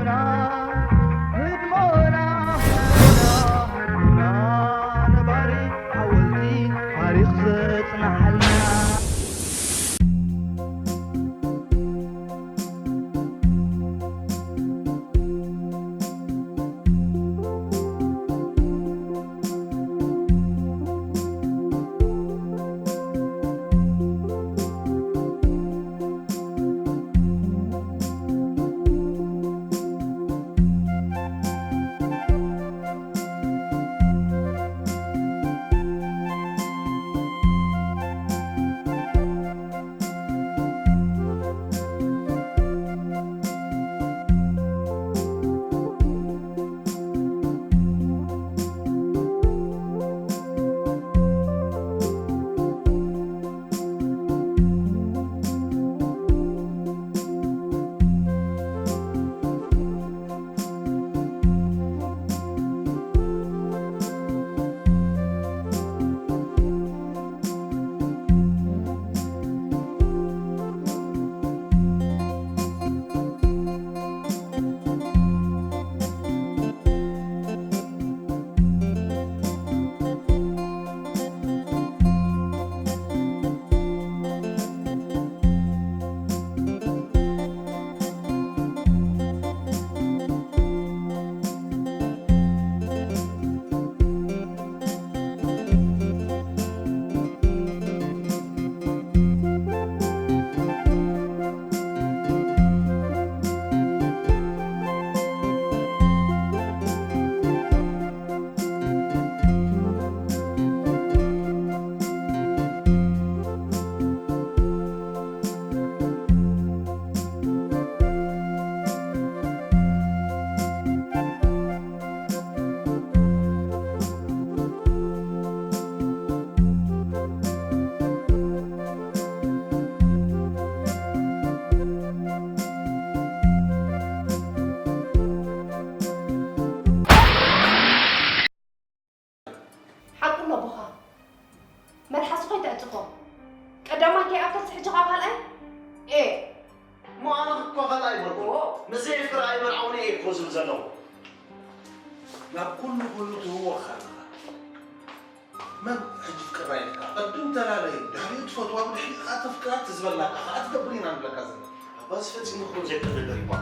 ህድሞና፣ ህድሞና፣ ህድሞና፣ ነባሪ ሓወልቲ ታሪኽ ዘጽንሓልና። ሓቁ ኣሎ ኣቦኻ። መልሓስኹ ኣይትዕጽፎ። ቀዳማይ ከይኣከልሲ ሕጂ ኸኣ ካልኣይ? ኤ። እሞ ኣነ እኮ ካልኣይ ኣይበልኩን። ኦ። ምስ ዘየፍቅር ኣይመርዓውን እየ እኮ ዝብል ዘለኹ። ናብ ኩሉ ኩሉ ትህወኽ ኣለኻ። መን ሕጂ ፍቅራ ኢልካ? ቅድም ተላለዩ፣ ድሕሪኡ ትፈትዋ፣ ብድሕሪኡ ከኣ ተፍቅራ ትዝበላካ ከኣ ትገብር ኢና ንብለካ ዘለና። ኣባስ ፈጺሙ ክኸውን ዘይክእል ነገር እዩ እኳ።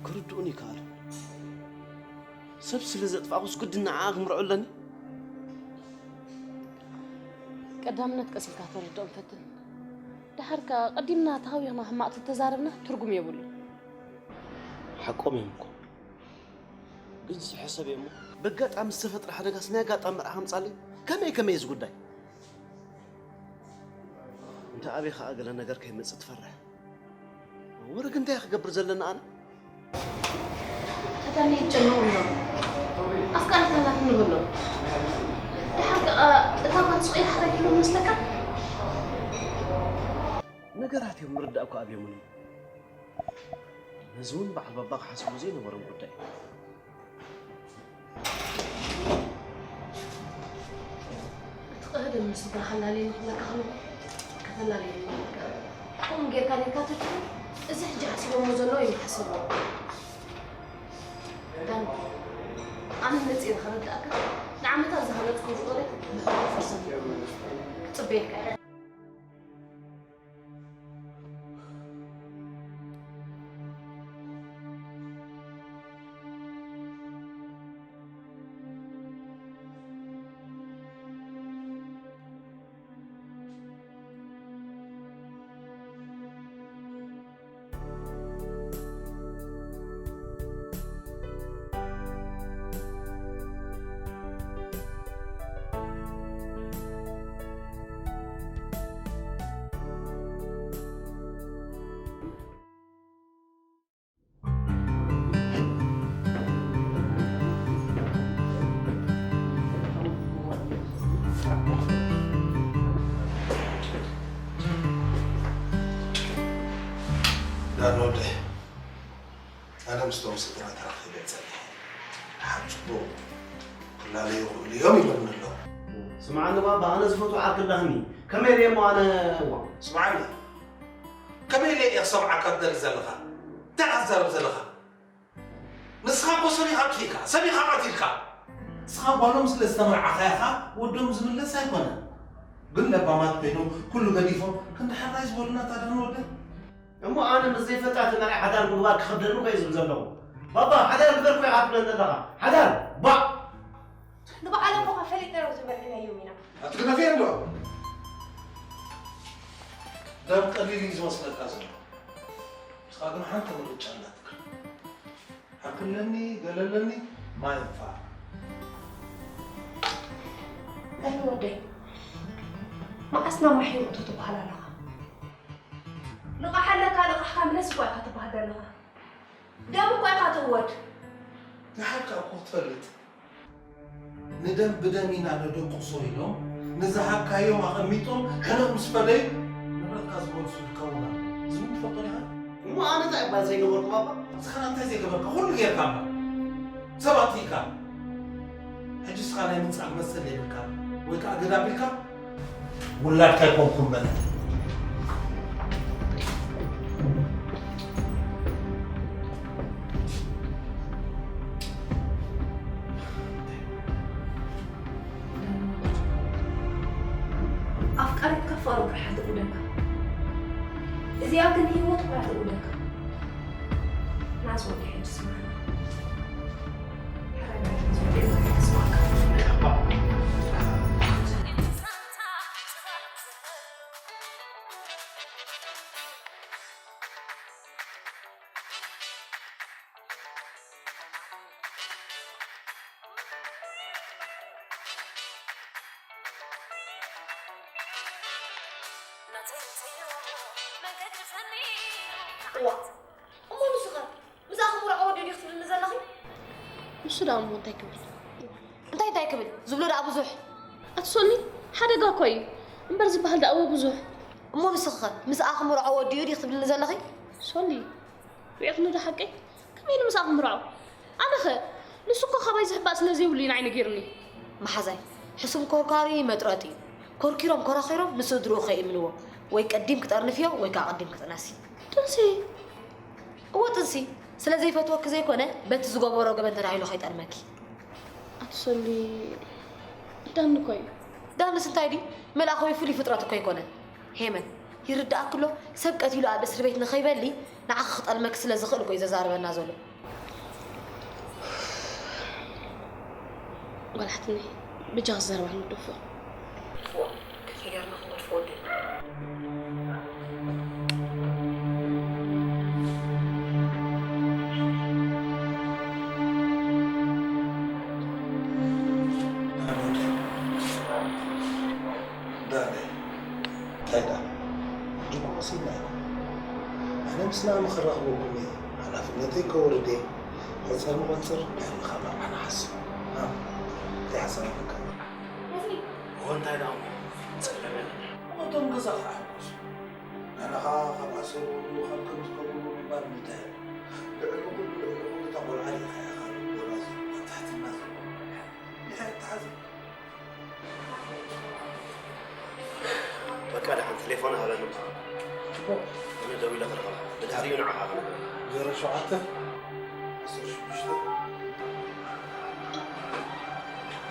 ክርድኡን ይከኣሉ። ሰብ ስለ ዘጥፋእኩስ ግድን ንዓኣ ክምርዖ ኣለኒ? ቀዳምነት ቀስ ኢልካ ተረድኦም ፈትን። ደሓር ከኣ ቀዲምና ተሃዊኽና ሕማቕ ተተዛረብና ትርጉም የብሉን። ሓቆም እዮም እኮ። ግን ሕሰብ እየ እሞ። በጋጣሚ ዝተፈጥረ ሓደጋስ ናይ ኣጋጣሚ መርዓ ከምጻለይ? ከመይ ከመይ እዚ ጉዳይ? እንተ ኣበይ ከኣ ገለ ነገር ከይመጽእ ትፈርሕ? ወረ ግን እንታይ ክገብር ዘለና ኣነ? ተጋሚ ይጨነቑ እዮም። ኣፍቃሪት ኣላት ንብሎ። ደሓር ከኣ እታ ጓል ስቕ ኢልካ እንታይ ትብሎ መስለካ? ነገራት እዮም ምርዳእ እኮ ኣብዮምኒ። ነዚ እውን በዓል ባባ ክሓስቡ ዘይነበሮም ጉዳይ። እቲ ቀደም ምስ ስድራኻ ኣላለየ ንኽብለካ ከለኹ ከተላለየ ይብለካ። ከምኡ ጌርካ ኔርካ ተትብል፣ እዚ ሕጂ ሓሲቦሞ ዘለዉ እዮም ይሓስብዎ። ዳኒ፣ ኣነ መጺኤ ንኸረድኣካ፣ ንዓመታት ዝሃነጽኩ ፍቕሪ ብሕቡእ ፍርሰት ክጽበየካ እየ። ዳን ወደይ፣ ኣነ ምስቶም ስድራ ተራኺበ ጸኒሐ። ደሓን ጽቡቕ ክላለዩ ይኽእሉ እዮም ኢሎምኒ ኣለዉ። ስምዓኒ ባባ፣ ኣነ ዝፈትዎ ዓርኪ ኣላህኒ። ከመይ ኢለ እሞ ኣነ፣ ዋ። ስምዓኒ፣ ከመይ ኢለ እየ ክሰምዓካ ትደሊ ዘለኻ? እንታይ ኢኻ ትዛረብ ዘለኻ? ንስኻ እኮ ሰሚኻ ኣጥፊእካ፣ ሰሚኻ ቀቲልካ። ንስኻ ጓሎም ስለ ዝተመርዓኻ ኢኻ ወዶም ዝምለስ ኣይኮነን። ግን ለባማት ኮይኖም ኩሉ ገዲፎም ከም ደሓራይ ዝበሉና ታደን ወደን። እሞ ኣነ ምስ ዘይፈልጣ ተመርዒ ሓዳር ምግባር ክኸብደኒ እኮ እዩ ዝብል ዘለኹ። ባባ፣ ሓዳር ግበር እኮ ኢኻ ትብለኒ ዘለኻ። ሓዳር፣ ባዕ! ንባዕሎም እኳ ፈሊጥና እዮም ዝመርዕናዮም ኢና። ኣትግደፍዮ እንዶ። ደም ቀሊል እዩ ዝመስለካ ዘሎ። ንስኻ ግን ሓንቲ ምርጫ ኣላትካ። ሓቂ ኣለኒ፣ ገለ ኣለኒ፣ ማይ እንፋዕ። ኣይ ወደይ፣ መዓስ ናብ ማሕዩር እቶ ትበሃል ኣለኻ? ልቓሕ ኣለካ፣ ልቓሕካ ምለስ እኳ ኢኻ ትበሃል ዘለኻ። ደም እኳ ኢኻ ትእወድ። ንሓቂ እኮ ትፈልጥ። ንደም ብደም ኢና ነደቁሶ ኢሎም ንዝሃብካዮም ኣቐሚጦም ሕነ ምስ ፈደዩ ንብረትካ ዝመልሱ ይከውን ኣሎ። እዚ ምን ትፈልጦ ዲኻ? እሞ ኣነ እንታይ እባ ዘይገበርኩ ባባ? እስኻ እንታይ ዘይገበርካ? ኩሉ ጌርካ እባ። ሰብ ኣጥፊእካ። ሕጂ እስኻ ናይ ምንጻግ መሰል የብልካ። ወይ ከኣ ግዳ ኣቢልካ ውላድካ ኣይኮንኩን በለ። ኣፍቃሪትካ ፍቕሪ ጥራሕ ትእውደካ። እዚኣ ግን ህይወት እኳ ትእውደካ። ናስ ወዲ ሕጂ ስማዕና። እዋ፣ እሞ ንሱ ኸ? ምስ ኣኽምሮ ዓወት ድዩ ክትብልኒ ዘለኺ? ንሱ ደኣ እሞ እንታይ ክብል? እንታይ እንታይ ክብል? ዝብሎ ደኣ ብዙሕ። ኣቲ ሶሊ፣ ሓደጋ እኮ እዩ። እምበር ዝበሃል ደኣ እዎ ብዙሕ። እሞ ንስኺ ኸ? ምስ ኣኽምሮ ዓወት ድዩ ድዩ ክትብልኒ ዘለኺ? ሶሊ፣ ርኢኽኒ ዶ ሓቀይ? ከመይ ኢሉ ምስ ኣኽምሮ? ኣነ ኸ? ንሱ እኮ ካባይ ዝሕባእ ስለ ዘይብሉ እዩ ንዓይ ነጊሩኒ። መሓዛይ፣ ሕሱም ኮርኳሪ መጥረጢ እዩ። ኮርኪሮም ኮራኺሮም ንስድርኡ ከይእምንዎ። ወይ ቀዲም ክጠርንፍዮ ወይ ከኣ ቀዲም ክጥነሲ። ጥንሲ? እወ ጥንሲ፣ ስለ ዘይፈትወኪ ዘይኮነ፣ በቲ ዝገበሮ ገበን ተዳሂሉ ከይጠልመኪ። ኣቲ ሶሊ፣ ዳኒ እኮ እዩ። ዳንስ እንታይ ድዩ? መልኣኽ ወይ ፍሉይ ፍጥረት እኮ ኣይኮነን። ሄመን፣ ይርድኣኪ ኣሎ፣ ሰብ ቀቲሉ ኣብ እስሪ ቤት ንኸይበሊ ንዓኺ ክጠልመኪ ስለ ዝኽእል እኮ እዩ ዘዛርበና ዘሎ። ጓል ሓትነይ፣ ብጃኺ ዘረባ ንግደፎ። ከመይ ጌርና ክንገድፎ ወደይ? ዳኒ፣ እንታይ ደኣ? ሕጂ እኮ መሲልና ኢና። ኣነ ምስ ናሚ ክራኽበኩም እየ። ሓላፍነተይ ከወርድ እየ። ቆጸር ንቆጽር፣ ድሕሪ ካብ መርዓ ንሓስብ። እ? እንታይ ሓሳብ ኣለካ? እዎ፣ እንታይ ደኣ እሞ? ጸገም የለን። እሞ እቶም ገዛ ክሓጉሱ። ንሕና ኸኣ ካብ ኣሰሩ፣ ካብ ከም ዝከብሩ ምንባር ምንታይ? ልዕሊ ኩሉ፣ ልዕሊ ኩሉ እታ ቆልዓ ርኢኻያ ኢኻ፣ ልቦና ዘለዋ፣ ትሕትና ዘለዋ ቆልዓ። እንታይ ትሓዝን? በቃ፣ ደሓን ቴሌፎን ሃበኒ። ጽቡቕ። ኣነ ደዊለ ክረኽባ። ብድሕሪኡ ንዓኻ ክነግረካ። ዜሮ ሸውዓተ፣ ዓሰርተ ሽዱሽተ፣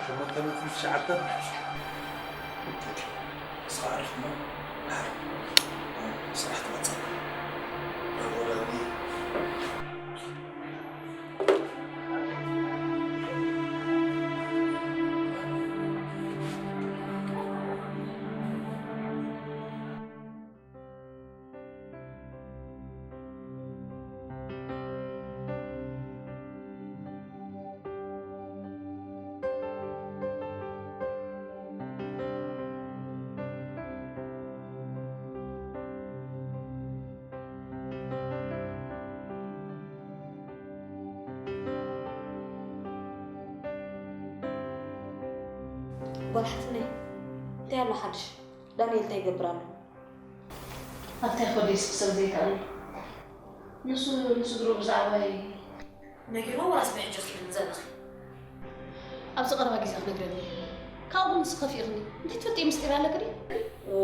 ሸሞንተ ሚእትን ትሽዓተን። እስኻ ኣዕርፍ እሞ፣ ድሓር ስራሕ ትመጽእ። ደውለኒ። ጓል ሓትነይ፣ እንታይ ኣሎ ሓድሽ? ዳንኤል እንታይ ይገብር ኣሎ? ኣብታ ይኸዶ ይስቕ ስለ ዘይከኣለ፣ ንሱ ንስድርኡ ብዛዕባይ ነጊርዎ ዋላስ ብሕጂ ክትብልኒ ዘለኺ? ኣብዚ ቀረባ ግዜ ክነግረኒ እዩ። ካብኡ ግን ንስኺ ከፊእኽኒ። እንታይ ትፈልጥዮ ምስጢር ኣለኪ ድዩ? ዎ፣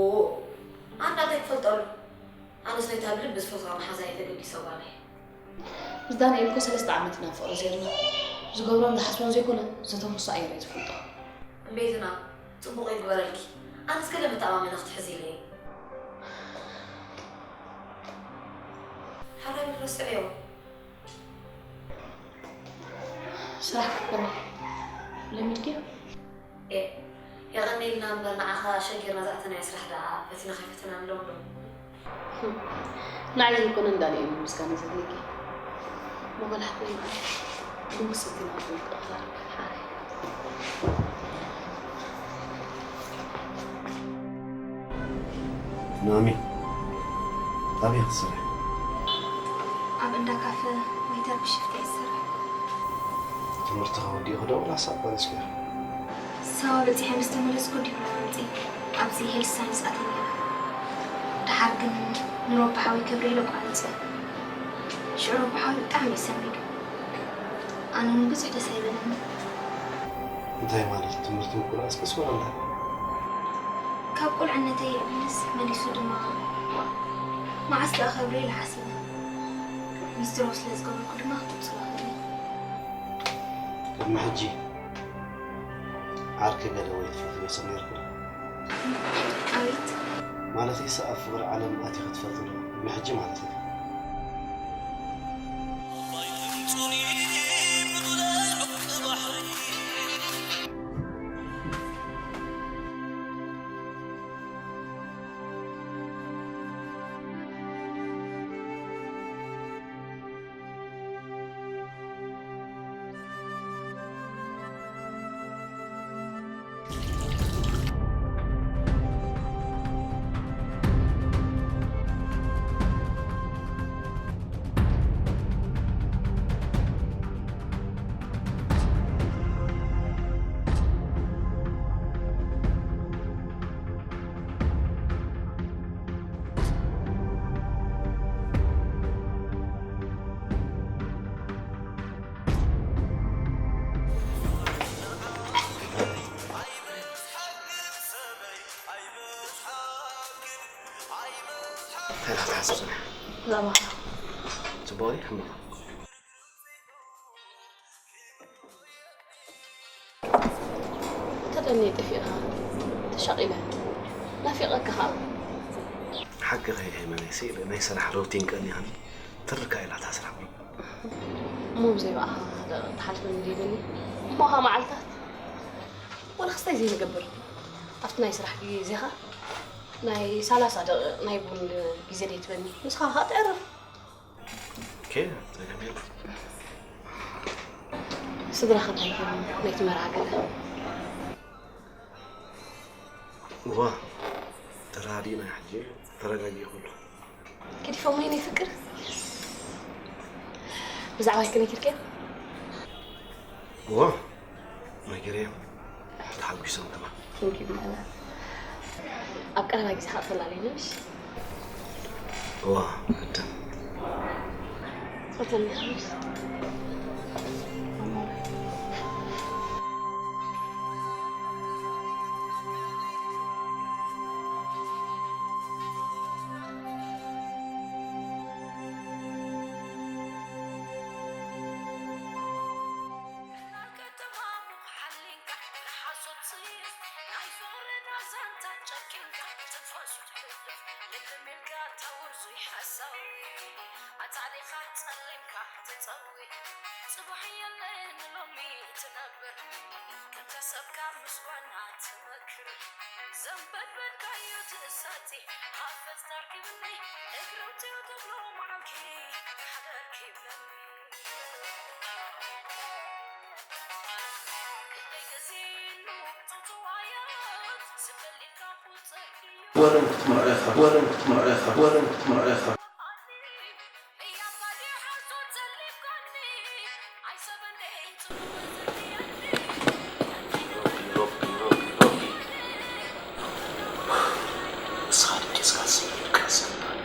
ኣንዳ እንታይ ክፈልጠሉ? ኣነስ ነታ ብልቢ ዝፈትዋ መሓዛይ ተገዲሰ ጓል እየ። ምስ ዳንኤል እኮ ሰለስተ ዓመት ኢና ፍቕሪ ዜርና። ዝገብሮን ዝሓስቦን ዘይኮነ፣ ዘተንፍሶ ኣየር እየ ዝፈልጦ። እምቤትና፣ ጽቡቕ ይግበረልኪ። ኣነስ ገለ መተኣማመኒ ክትሕዚ ኢለ እየ። ሓራይ ምድረስ ጥዕዮ። ስራሕ ክትኮኒ ለሚድክዮ? ኤ፣ የቐንየልና እምበር ንዓኻ ሸጊርና ዝኣተናዮ ስራሕ ደኣ ፈቲና ከይፈተና ንለምዶ። ንዓይ ዘይኮነ ንዳንኤል እዩ ምስጋና ዘድልየኪ። እሞ ጓል ሓፍተይ መዓት ድንጉስ ኢልኪ ንቕድሚት እኽሊ ሓራይ። ናሚ፣ ኣበይ ክትሰርሒ? ኣብ እንዳ ካፈ ዌይተር ብሽፍት እየ ዝሰርሕ። ትምህርትኺ ወዲእኺ ዶ ወላስ ኣቋሪጽክዮ? ሳዋ በጺሐ ምስ ተመለስኩ ዲፕሎማ ኣምጺእ ኣብዚ ሄልዝ ሳይንስ ኣትየ ነይረ። ደሓር ግን ንሮቢ ሓወይ ከብርኤል ኣቋሪጸ። ሽዑ ሮቢ ሓወይ ብጣዕሚ እዩ ሰንቢዱ። ኣነ እውን ብዙሕ ደስ ኣይበለኒ። እንታይ ማለት? ትምህርቲ ምቁራጽ ክስ ወላ እንታይ? ካብ ቁልዕነተይ የዕብልስ፣ መሊሱ ድማ መዓስ ደኣ ከብርኤል ሓሲበ። ሚስትሮ ስለ ዝገበርኩ ድማ ክቕጽሎ ክእል። ቅድሚ ሕጂ ዓርኪ ገለ ወይ ትፈትውዮ ሰብ ነይርኪ ዶ? ኣቤት? ማለተይስ ኣብ ፍቕሪ ዓለም ኣቲኺ ትፈልጢ ዶ? ቅድሚ ሕጂ ማለተይ። እንታይ ኢኻ ትሓስብ ጸኒሕካ? ብዛዕባኻ። ጽቡቕ ድዩ ሕማቕ? ተደንየ ጠፊእኻ፣ ተሻቒለ፣ ናፊቐካ ኸኣ። ሓቅኺ እየ ሃይማኖይ፣ ስኢለ ናይ ስራሕ ሩቲን ቀኒኻኒ፣ ትርካ ኢላ እታ ስራሕ ቁሩብ። እሞ ብዘይ ብኣኻ ደቂቕ ትሓልፈኒ ደይደሊ። እሞ ኸኣ መዓልታት ወላ ክስታይ ዘይንገብር። ኣብቲ ናይ ስራሕ ግዜኻ ናይ ሰላሳ ደቂቕ ናይ ቡን ግዜ ደይትበኒ። ንስኻ ኸኣ ተዕርፍ። ኦኬ፣ ጸገም የለን። ስድራኻ እንታይ ገይሮም ናይቲ መርዓ ገለ? እዋ፣ ተረዳዲእና ሕጂ ተረጋጊኡ ኩሉ። ገዲፎሞ የኔ ፍቅር? ብዛዕባይ ከ ነጊርካዮም? እዋ፣ ነጊረዮም። ተሓጒሶም ከማን። Thank you ማላ። ኣብ ቀረባ ግዜ ኸኣ ተላለዩና ምሽ? እዋ፣ ግድን። ፈተኒ ምሽ? ወለን ክትምርዖ ኢኻ፣ ወለን ክትምርዖ ኢኻ፣ ወለን ክትምርዖ ኢኻ፣ ወለን ክትምርዖ ኢኻ። ሮቢ፣ ሮቢ፣ ሮቢ፣ ሮቢ። ንስኻ ደቂስካ ዝሰበርካ ዝሰበር።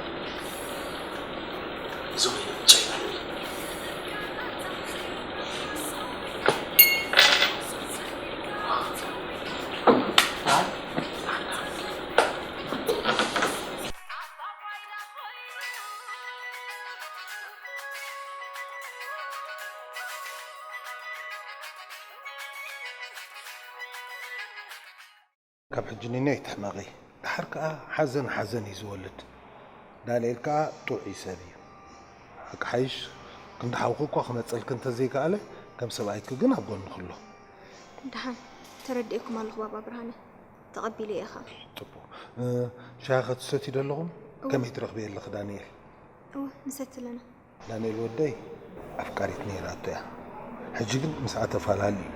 እዚ ኮይኑ ጨይናኒ። ካብ ሕጂ ንነይ ኣይትሕመቒ። ድሓር ከኣ ሓዘን ሓዘን እዩ ዝወልድ። ዳንኤል ከኣ ጥዑይ ሰብ እዩ። ሓቂ ሓይሽ ክንዲ ሓውኺ እኳ ክመጸልኪ እንተዘይከኣለ፣ ከም ሰብኣይኪ ግን ኣብ ጎንኺ ኣሎ። ደሓን ተረዲኤኩም ኣለኹ ባባ ብርሃነ። ተቐቢለ እየ ኸኣ። ጽቡቕ። እ፣ ሻሂ ክትሰትዩ ዶ ኣለኹም? እወ። ከመይ ትረኽብዮ ኣለኺ ዳንኤል? እወ፣ ንሰቲ ኣለና። ዳንኤል ወደይ ኣፍቃሪት ነይራቶ እያ። ሕጂ ግን ምስኣ ተፈላለዩ እዩ።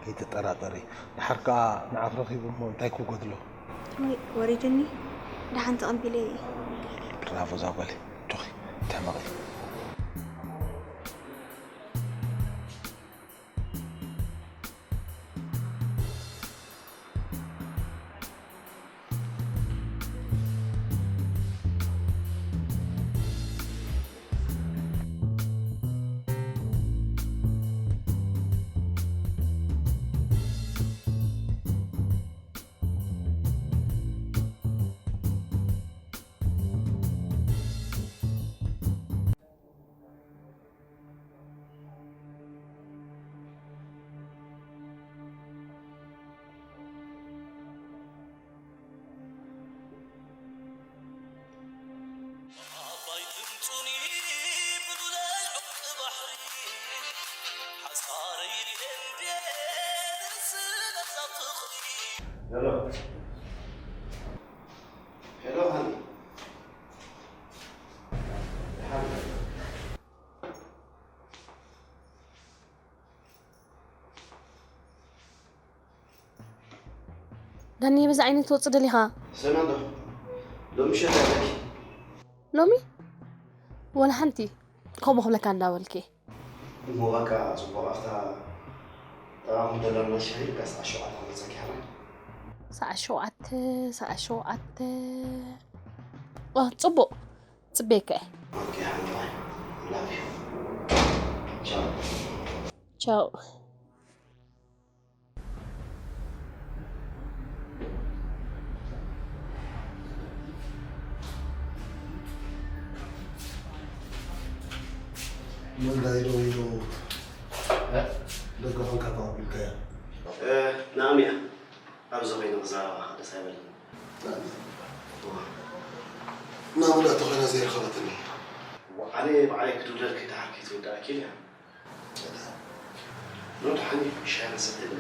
ከይትጠራጠሪ። ድሓር ከኣ ንዓኺ ረኺቡ እሞ እንታይ ክጎድሎ? ወይ ወሪድኒ። ደሓን ተቐቢለ እየ። ብራቮ እዛ ጓለይ። ጆኺ፣ ተመቒ። ኣባይ ትምጹኒ ብሉለይ ዕምቂ ባሕሪ፣ ሓጻረይ ሪኤ እንድየ ንርእሲ ነዛ ፍቕሪ። ሄሎ። ሄሎ፣ ሃኒ። ደሓን። ዳኒ፣ በዚ ዓይነት ትወጽእ ደሊኻ? ሰናዶ፣ ሎሚ ምሸት ኣለኪ? ሎሚ? ወላ ሓንቲ። ከምኡ ክብለካ እንዳበልኪ። እሞ በቃ፣ ጽቡቕ። ኣብታ ጥቓኹም ደላና ሻሂ ኢልካ ሰዓት ሸውዓተ ክመጸኪ ሓራይ። ሰዓት ሸውዓተ፣ ሰዓት ሸውዓተ። ዋ፣ ጽቡቕ። ጽበየካ እየ። ኦኬ፣ ሓንቲ። ላቭ ዩ። ቻው። ቻው። መንዳይ ደው ኢሉ እ? ደገ ኮንካ ተቐቢልካያ? እ፣ ንኣም እያ። ኣብዚ ኮይነ ክዛረባ ደስ ኣይበለኒ። ናብላ ተኾይና ዘይረኸበትኒ። ኣነ ባዕለይ ክድውለልኪ ደሓር ከይትውዳእኪ ኢለ። ኖ፣ ደሓን እዩ፣ ሻሂ ንሰትየሉ።